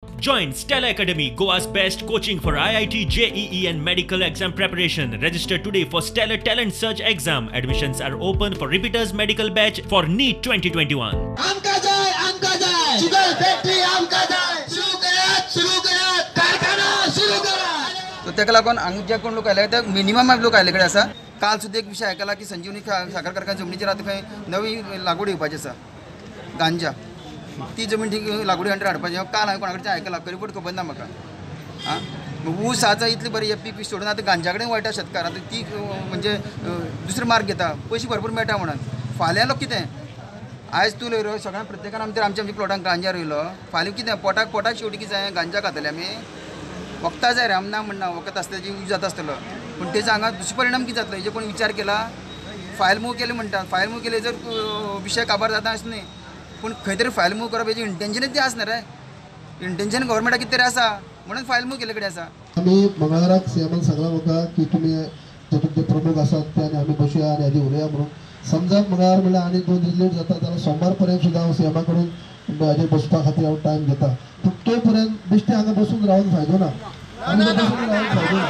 Join Stella Academy, Goa's best coaching for IIT, JEE and medical exam preparation. Register today for Stellar Talent Search exam. Admissions are open for repeaters medical batch for NEET 2021. आमकां जाय, आमकां जाय, sugar factory आमकां जाय, सुरू करात, सुरू करात, कारखाना सुरू करात. तर ताका लागून हांगा जे कोण लोक आयले ते मिनिमम लोक आयले कडेन आसा. काल सुद्दां एक विशय आयकला की संजीवनी साखर कारखाना जमनीचेर आतां खंय नवी लागवड येवपाची आसा गांजा, ती जमीन ती लागवडी अंडर हाडपाची. काल हांवें कोणा कडच्यान आयकलां, खरी खबर ना म्हाका. आं, ऊस आतां इतली बरी पीक बी सोडून आतां गांजा कडेन वळटा शेतकार. आतां ती म्हणजे दुसरो मार्ग घेता, पयशे भरपूर मेळटा म्हणून. फाल्यां लोक कितें, आयज तूं रोयलो सगळ्या प्रत्येकान आमच्या आमच्या प्लॉटान गांजा रोयलो, फाल्यां कितें पोटाक पोटाक शेवटी कितें जाय, गांजा खातले आमी. वखदां जाय रे, आमी ना म्हणना वखद आसता तेजी यूज जाता आसतलो, पूण तेजो हांगा दुश्परिणाम कितें जातलो हेजे कोण विचार केला? फायल मूव केले म्हणटा, फायल मूव केले जर विशय काबार जाता अशें न्ही, पूण खंय तरी फायल मूव करप हेजें इंटेन्शनच तें आसना रे. इंटेन्शन गव्हर्मेंटाक कितें तरी आसा म्हणून फायल मूव केल्ले कडेन आसा. आमी मंगळाराक सीएमान सांगलां म्हाका की तुमी जे तुमचे प्रमुख आसात ते आनी आमी बसुया आनी हाजेर उलोवया म्हणून. समजा मंगळार म्हणल्यार आनी 2 दीस लेट जाता जाल्यार सोमवार पर्यंत सुद्दां हांव सीएमा कडेन हाजेर बसपा खातीर हांव टायम घेता. पूण तो पर्यंत बेश्टें हांगा बसून रावन फायदो ना, आनी बसून रावन फायदो ना.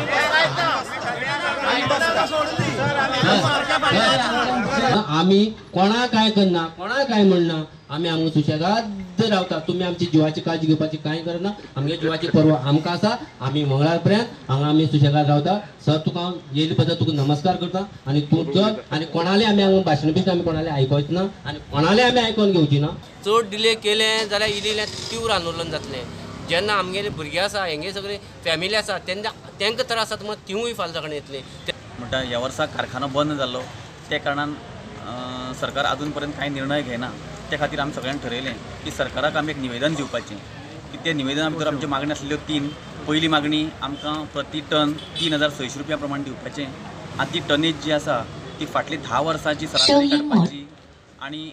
आमी कोणाक काय करना, कोणाक काय म्हणना, आमी हांगा सुशेगाद रावता. तुमी आमची जिवाची काळजी घेवपाची कांय करना, आमगे जिवाची पर्वा आमकां आसा. आमी मंगळार पर्यंत हांगा आमी सुशेगाद रावता. सर, तुका हांव येयले बद्दल तुका नमस्कार करता आनी तूं चल. आनी कोणाले आमी हांगा भाशण बिशण आमी कोणाले आयकोच ना आनी कोणाले आमी आयकोन घेवची ना. चड डिले केलें जाल्यार इल्लें इल्लें तीव्र आंदोलन जातलें. जेन्ना आमगेले भुरगे आसा, हेंगे सगळे फॅमिली आसा, तेन्ना तांकां त्रास जाता म्हणून तिवूय फाल्यां सकाळीं येतली. म्हणटा ह्या वर्सा कारखानो बंद जाल्लो त्या कारणान सरकार अजून पर्यंत कांय निर्णय घेना. त्या खातीर आमी सगळ्यांनी ठरयलें की सरकाराक आमी एक निवेदन दिवपाचें की त्या निवेदना भितर आमच्यो मागण्यो आसल्यो 3. पयली मागणी आमकां प्रति टन 3600 रुपया प्रमाण दिवपाचें आनी ती टनेज जी आसा ती फाटली 10 वर्सांची सरासरी काडपाची आनी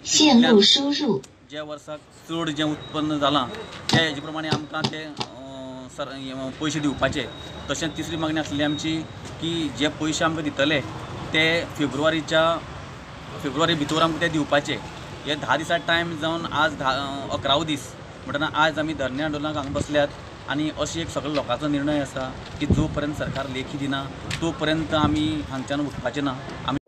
ज्या वर्साक चड जें उत्पन्न जालां त्या हेजे प्रमाणे आमकां ते पयशे दिवपाचे. तशेंच तिसरी मागणी आसली आमची की जे पयशे आमकां दितले ते फेब्रुवारी भितर आमकां ते दिवपाचे. हे 10 दिसां टायम जावन आज 11वो दीस म्हणटना आज आमी धरणे आंदोलनाक हांगा बसल्यात आनी अशी एक सगळ्या लोकांचो निर्णय आसा की जो पर्यंत सरकार लेखी दिना तो पर्यंत आमी हांगच्यान उठपाचे ना. आमी